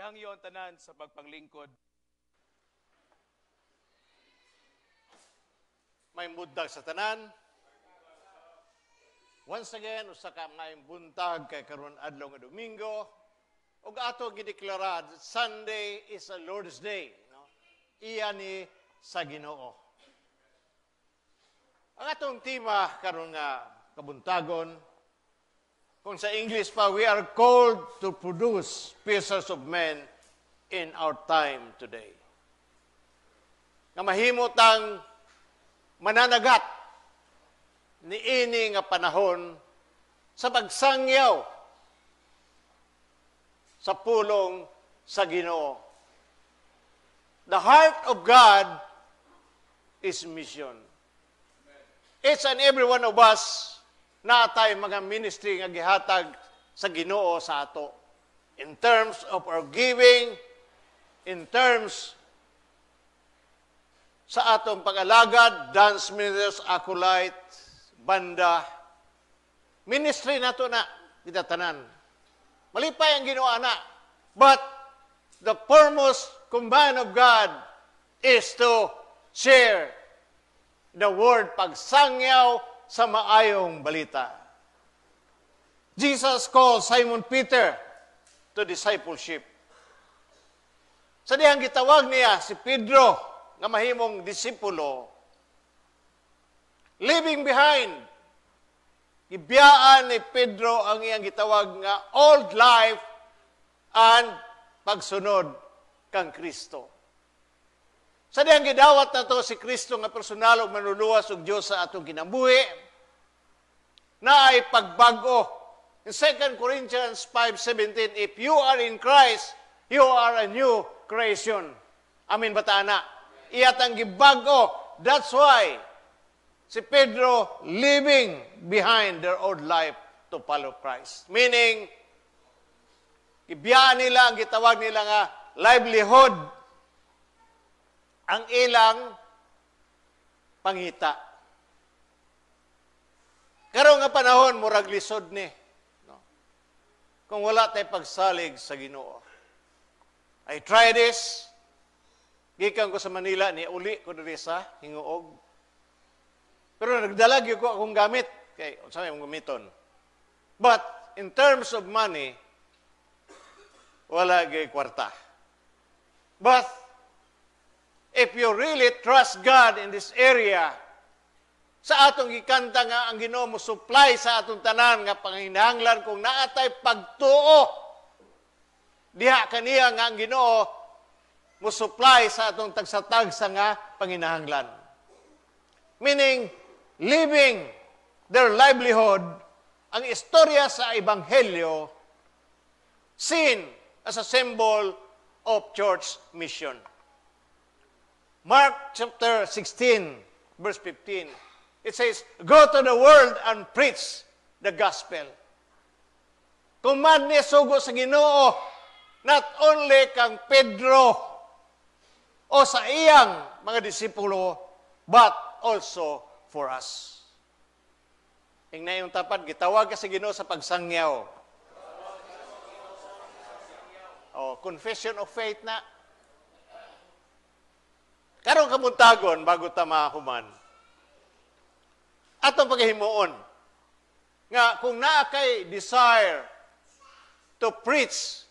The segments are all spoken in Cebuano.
Gihangyo ang tanan sa pagpanglingkod. Maayong buntag sa tanan. Once again, usa ka maayong buntag kay karon adlaw nga Domingo. Ug ato gideklara, Sunday is a Lord's Day, no? Iya ni sa Ginoo. Ang atong tema karon nga kabuntagon, kung sa English pa, we are called to produce fishers of men in our time today. Nga mahimo tang mananagat niini nga panahon sa pagsangyaw sa pulong sa Ginoo. The heart of God is mission. Each and every one of us naa tay mga ministry nga gihatag sa Ginoo sa ato. In terms of our giving, in terms sa atong pag-alagad, dance ministers, acolyte, banda, ministry nato na, kita tanan. Malipay ang Ginoo ana. But the foremost command of God is to share the word, pagsangyaw sa maayong balita. Jesus called Simon Peter to discipleship. Sa dihang gitawag niya si Pedro nga mahimong disipulo, leaving behind, gibiyaan ni Pedro ang iyang gitawag nga old life and pagsunod kang Kristo. Sa dihang gidawat nato si Kristo nga personal ug manluluwas ug Dios sa atong kinabuhi, naay pagbag-o. In 2 Corinthians 5:17, if you are in Christ, you are a new creation. Amen ba ta ana? Iya tang gibag-o. That's why si Pedro leaving behind their old life to follow Christ. Meaning, gibiyaan nila ang gitawag nila nga livelihood, ang ilang pangita. Karon nga panahon, murag lisod ni. No? Kung wala tay pagsalig sa Ginoo. I try this. Gikan ko sa Manila, ni uli ko diri sa Gingoog. Pero nagdala gyud ko akong gamit. Kay, unsa may imong gamiton? But in terms of money, wala gyud kwarta. But if you really trust God in this area, sa atong gikanta nga ang Ginoo mo supply sa atong tanan nga panginahanglan kung naa tay pagtuo diha kaniya nga ang Ginoo mo supply sa atong tagsa-tagsa nga panginahanglan. Meaning, living their livelihood, ang istorya sa Ebanghelyo seen as a symbol of church mission. Mark chapter 16, verse 15, it says, "Go to the world and preach the gospel." Command ni sugo sa Ginoo, not only kang Pedro o sa iyang mga disipulo, but also for us. Ingna imong tapad, gitawag ka sa Ginoo sa pagsangyaw. Oh, confession of faith na. Karong kabuntagon bago ta mahuman, atong paghimuon nga kung naa kay desire to preach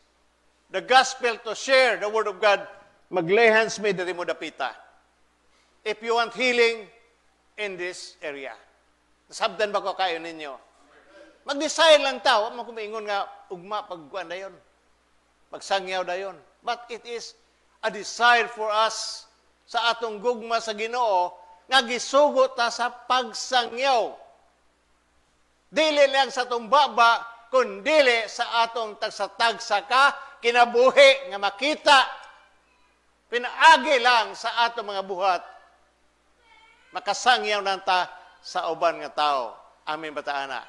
the gospel, to share the word of God, mag-lay hands mi diri mo dapita. If you want healing in this area. Nasabdan ba ko kayo ninyo? Mag-desire lang ta, wa man ko maingon nga ugma pagkuan dayon. Pagsangyaw dayon. But it is a desire for us sa atong gugma sa Ginoo nga gisugo ta sa pagsangyaw. Dili lang sa atong baba, kundili sa atong tagsa-tagsa ka kinabuhi nga makita pinaagi lang sa atong mga buhat makasangyaw nanta sa uban nga tao. Amen ba ta ana?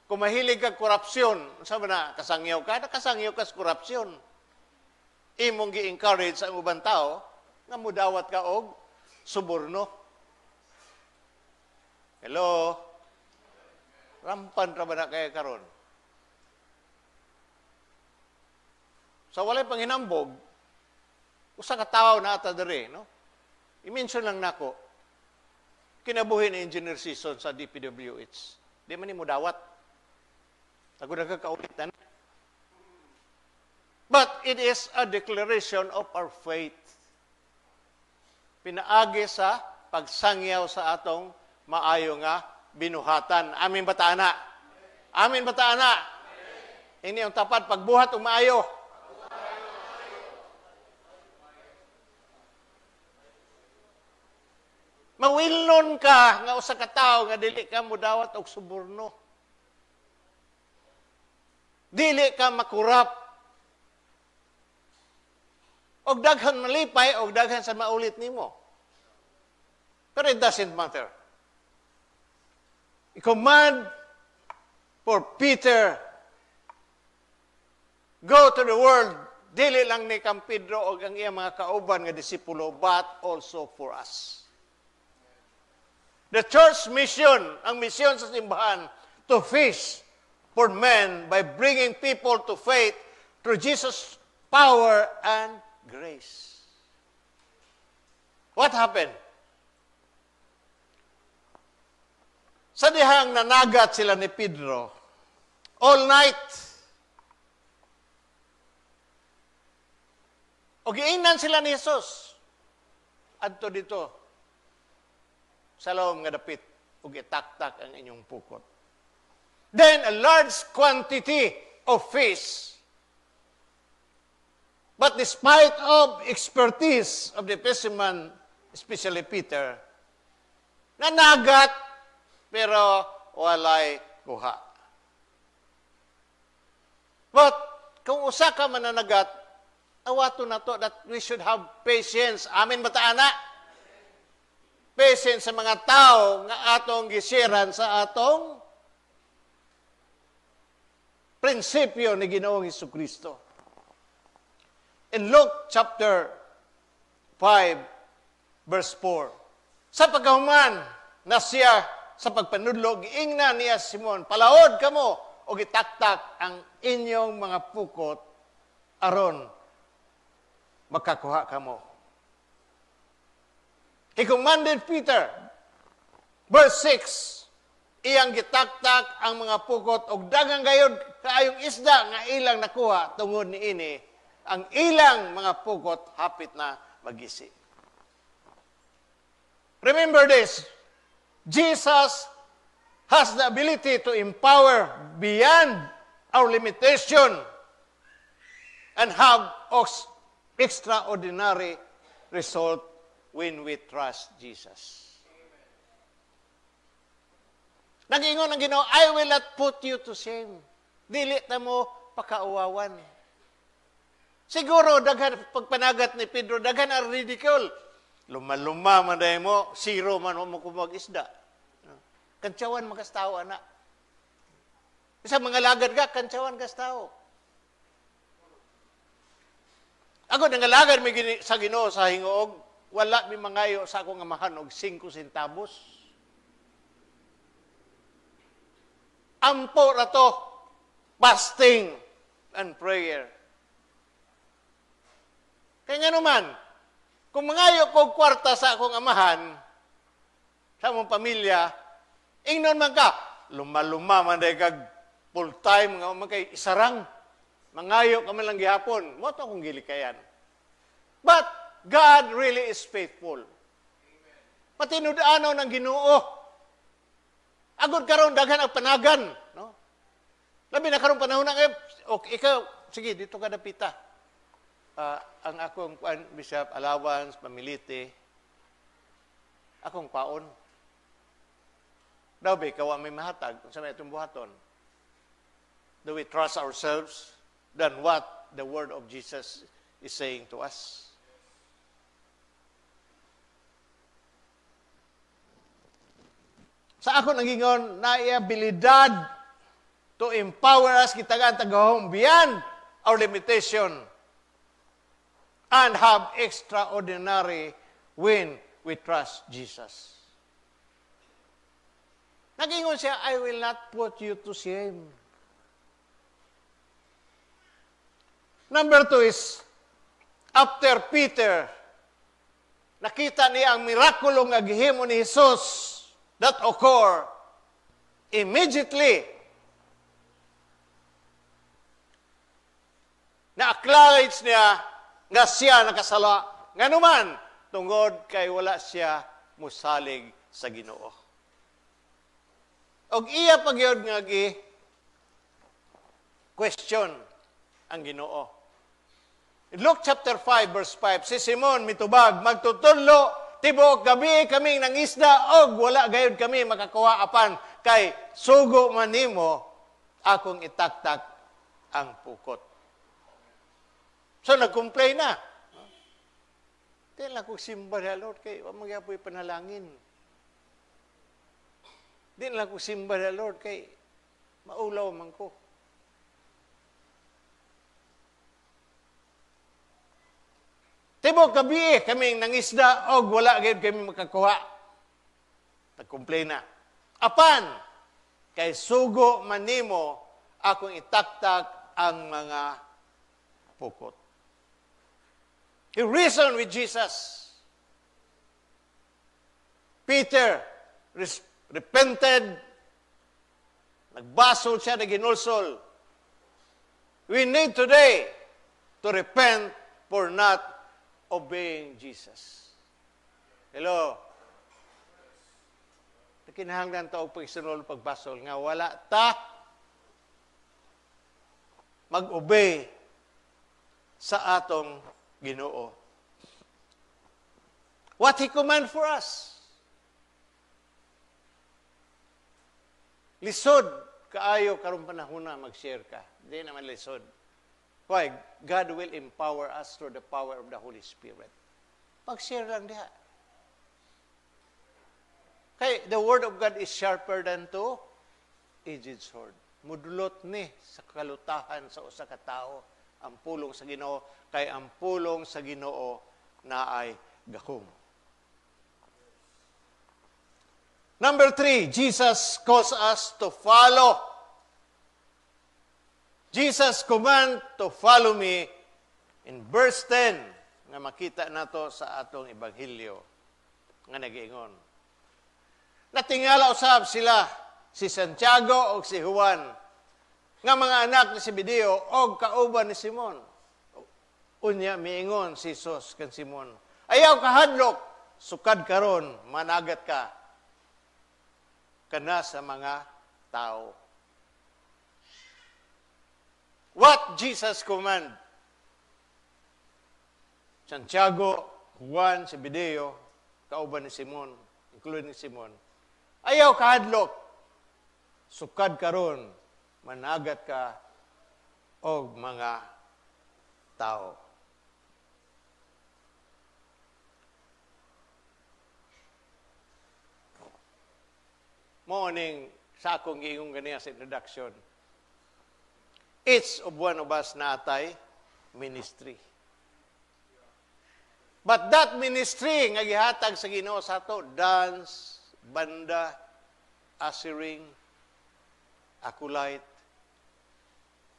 Kung mahilig ka korupsyon, unsa ba na kasangyaw ka? Nakasangyaw ka sa korupsyon. Imong gi-encourage ang ubang tao nga mudawat ka og suborno. Hello? Rampan ra ba na kaya karon? Sa walay panghinambog, usa ka tawo na ata diri, no? I-mention lang nako, kinabuhi ni Engineer Season sa DPWH. Di man ni mo dawat. Ako nagkakaulit na. But it is a declaration of our faith. Pinaagi sa pagsangyaw sa atong maayo nga binuhatan. Amin ba ta ana? Amin ba ta ana? Ini ang tapad pagbuhat og maayo. Mawilnon ka nga usa ka tawo nga dili ka modawat og suborno. Dili ka makurap. Og daghan malipay og daghan sa maulit nimo. Pero it doesn't matter. I command for Peter, go to the world, dili lang ni Kang Pedro og ang iyang mga kauban nga disipulo, but also for us. The church mission, ang misyon sa simbahan, to fish for men by bringing people to faith through Jesus' power and grace. What happened? Sa dihang nanagat sila ni Pedro, all night, o giingnan sila ni Jesus, adto dito, sa lawom nga dapit, ug itaktak ang inyong pukot. Then a large quantity of fish. But despite of expertise of the fisherman, especially Peter, nanagat, pero walay kuha. But kung usa ka mananagat, awato na to that we should have patience. Amin ba ta, ana? Patience sa mga tao nga atong gisiran sa atong prinsipyo ni Ginoong Hesukristo. In Luke chapter 5, verse 4, sa pagkahuman na siya sa pagpanudlo, giingna niya Simon, "Palaod kamo og itaktak ang inyong mga pukot aron makakuha kamo." He commanded Peter, verse 6, iyang gitaktak ang mga pukot og daghang gayod kaayong isda nga ilang nakuha tungod niini, ang ilang mga pukot hapit na magisi. Remember this, Jesus has the ability to empower beyond our limitation and have extraordinary result when we trust Jesus. Nag-ingon ang Ginoo, "I will not put you to shame." Dili ta mo pakauwawan. Siguro, daghan pagpanagat ni Pedro, daghan ang ridicule. Luma-luma man dahil mo, zero man mo kumag isda. Kantsawan magastaw, anak. Isa mga lagad ka, kantsawan gastaw. Ako, nangalagad mi sa Ginoo sa hingoog, wala mi mangayo sa akong amahan og 5 centavos. Ampo ra to, fasting and prayer. Kaya nga naman, kung mangayo kog kwarta sa akong amahan, sa among pamilya, ingnon man ka, luma-luma man dahil kag full time, nga man kay isarang, mangayo ka man lang gihapon, mo to akong gilikayan. But God really is faithful. Patinud-ano ng Ginoo. Agod karon daghan ang panagan, no? Labi na karon panahon na okay, ikaw, sige, dito ka dapita. Ang akong bishop allowance, pamilite, akong paon. Daw ba, ikaw ang may mahatag, kung sa may itong buhaton. Do we trust ourselves than what the word of Jesus is saying to us? Sa ako nangingon, naay abilidad to empower us, kitagaan tagahom beyond our limitation and have extraordinary when we trust Jesus. Nagingon siya, "I will not put you to shame." Number two is, after Peter, nakita niya ang mirakulo nga gihimo ni Jesus that occur immediately. Na-acknowledge niya nga siya nakasala. Nganuman, tungod kay wala siya musalig sa Ginoo. Og iya pagyod nga gi question ang Ginoo. In Luke chapter 5 verse 5, si Simon mitubag, "Magtutudlo, tibuok gabi kaming nangisda og wala gayud kami makakuha, apan kay sugo man nimo, akong itaktak ang pukot." So nag-complain na. "Di lang ko simba na, Lord, kay wa magyapoy panalangin. Di lang ko simba na, Lord, kay maulaw man ko." "Tibuok gabi kaming nangisda og wala gyud kami makakuha." Nag-complain na. "Apan kay sugo man nimo, akong itaktak ang mga pukot." He reasoned with Jesus. Peter repented. Nagbasol siya, naginulsol. We need today to repent for not obeying Jesus. Hello? Kinahanglan ta og pagsunod pagbasol nga wala ta mag-obey sa atong Ginoo. What He command for us. Lisod kaayo karong panahon na mag-share ka. Di naman lisod. Why? God will empower us through the power of the Holy Spirit. Pag-share lang diha. Kay the word of God is sharper than two-edged sword. Mudulot ni sa kalutahan sa usa ka tawo ang pulong sa Ginoo, kay ang pulong sa Ginoo naay gahom. Number 3, Jesus calls us to follow. Jesus command to follow me in verse 10 nga makita nato sa atong ebanghelyo nga nagiingon. Natingala usab sila si Santiago og si Juan nga mga anak ni Zebedeo og kauban ni Simon. Unya miingon si Jesus kan Simon, "Ayaw kahadlok, sukad karon managat ka kana sa mga tao." What Jesus command? Santiago, Juan, Zebedeo, kauban ni Simon, including Simon. "Ayaw kahadlok, sukad karon managat ka og mga tao." Morning sa akong giingon ganiya sa introduction. Each of one of us naatay ministry. But that ministry nga gihatag sa Ginoo sa ato, dance, banda, ushering, acolyte,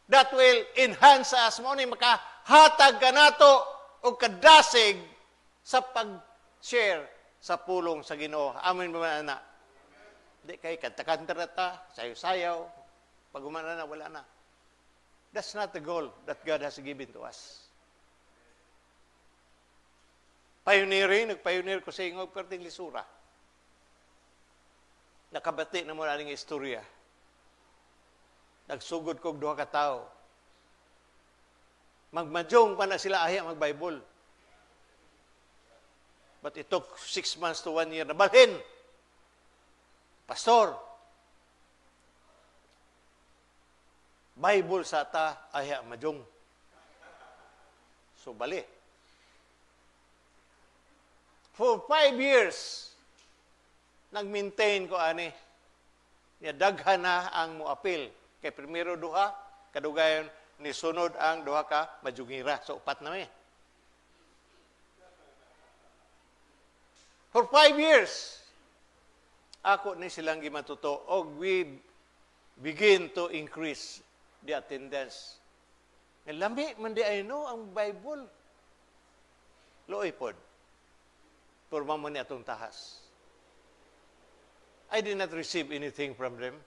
that will enhance us. Mao ni makahatag ka nato og kadasig sa pag-share sa pulong sa Ginoo. Amen ba man ana? Di kay kanta-kanta na ta, sayaw-sayaw, pag umana na, wala na. That's not the goal that God has given to us. Pioneering, nag-pioneer ko sa ingog, perting lisura. Nakabati na mo na aning istorya. Nagsugod kog duha ka tawo. Magmadyong pa na sila ahi mag-Bible. But it took 6 months to 1 year na balhin. "Pastor, Bible sa ta ahi madyong." So bali. For 5 years, nag-maintain ko ani. Ya daghan na ang moapil. Kay primero duha, kadugayon ni sunod ang duha ka madyungira. So upat na mi. For 5 years, ako ni silang gimatuto og we begin to increase the attendance. Nga lami man di ay no ang Bible. Luoy pod. Pero mao ni atong tahas. I did not receive anything from them.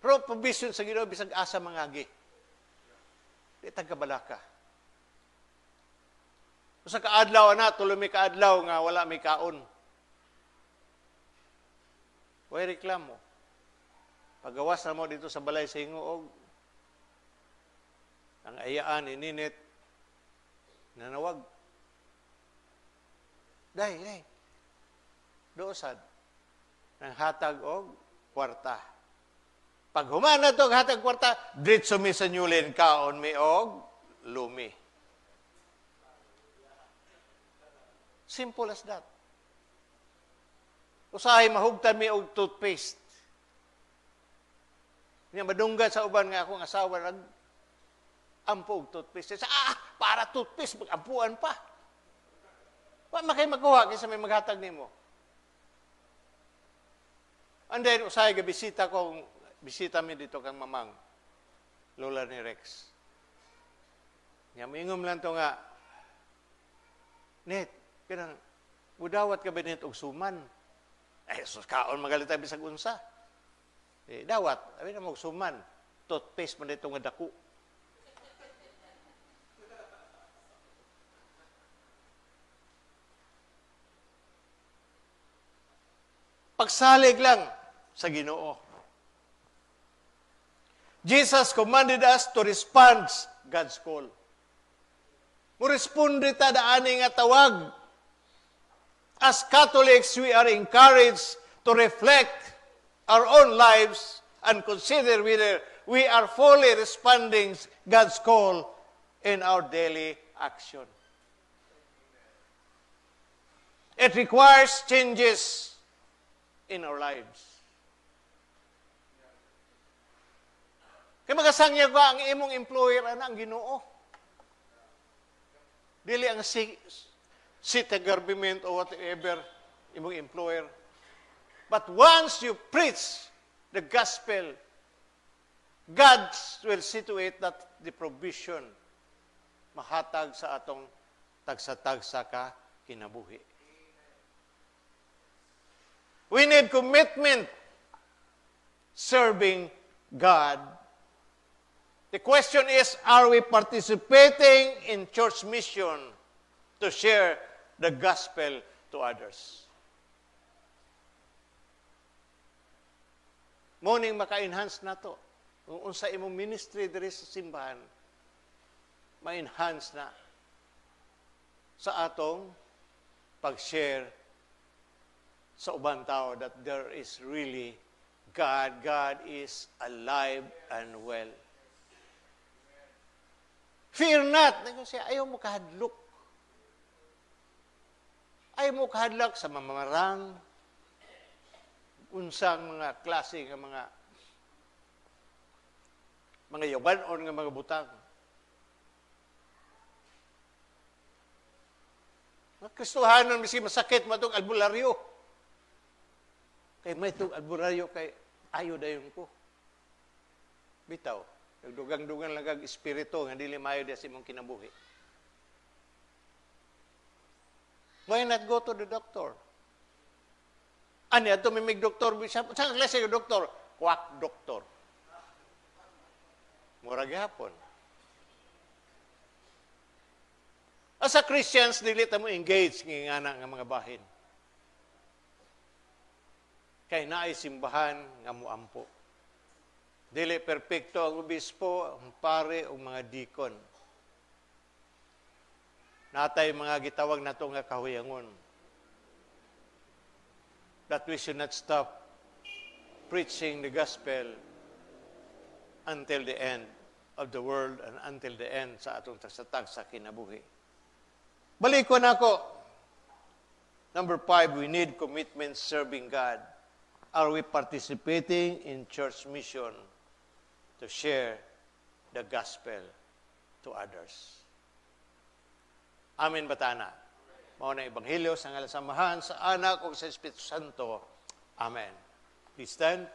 Pero provision sa Ginoo bisag asa mangagi. Di tagkabalaka. Usa ka adlaw na, 3 mi ka adlaw nga wala mi kaon. Way reklamo. Pagawas na mo dito sa balay sa Hinguog, ang ayaan ininit, nanawag. Day, day. Doosad. Nang hatag og kwarta. Pag humana to og hatag kwarta, diretso mi sa Newland, kaon mi og lumi. Simple as that. Usahay mahugtan mi og toothpaste. Nya madunggan sa uban nga akong asawa nag ampo og toothpaste. Sa para toothpaste mag-ampuan pa. Wa man kay makuha kaysa may maghatag nimo. And then usahay ga bisita ko, bisita mi dito kang mamang, lola ni Rex. Nya moingom lang to nga, Net, kanang mudawat ka ba net og suman? Ay, sus, kaon magalit tayo bisag unsa. Dawat, abi na mo og suman. Toothpaste man dito nga dako. Pagsalig lang sa Ginoo. Jesus commanded us to respond God's call. Mo-responde ta daani nga tawag. As Catholics, we are encouraged to reflect our own lives and consider whether we are fully responding God's call in our daily action. It requires changes in our lives. Kaya magasangya ka ang imong employer ana ang Ginoo. Dili ang city government or whatever imong employer. But once you preach the gospel, God will situate that the provision mahatag sa atong tagsa-tagsa ka kinabuhi. We need commitment serving God. The question is, are we participating in church mission to share the gospel to others? Morning maka-enhance na to. Kung unsa imong ministry diri sa simbahan, ma-enhance na sa atong pag-share sa ubang tao that there is really God. God is alive and well. Fear not. Naging siya, ayaw mo kahadlok. Ayaw mo kahadlok sa mamamarang, unsang mga klase nga mga yawanon nga mga butang. Mga Kristohanon, miski masakit mo itong albularyo. Kay may itong albularyo, kay ayo dayon ko. Bitaw, nagdugang-dugang lang kag espiritu nga dili maayo diha sa imong kinabuhi. Why not go to the doctor? Ani ato may mig doktor, sa klase ng doktor, quack doktor. Mura gihapon. As a Christians, dili ta mo engage ngingana nga mga bahin. Kay naay simbahan nga muampo. Dili perpekto ang obispo, ang pare o mga dikon. Natay mga gitawag nato nga kahuyangon. That we should not stop preaching the gospel until the end of the world and until the end sa atong tagsatag sa kinabuhi. Balikon ako. Number 5, we need commitment serving God. Are we participating in church mission to share the gospel to others? Amen, batana. Mao na Ebanghelyo sa ngalan sa Amahan, sa Anak ug sa Espiritu Santo. Amen. Please stand.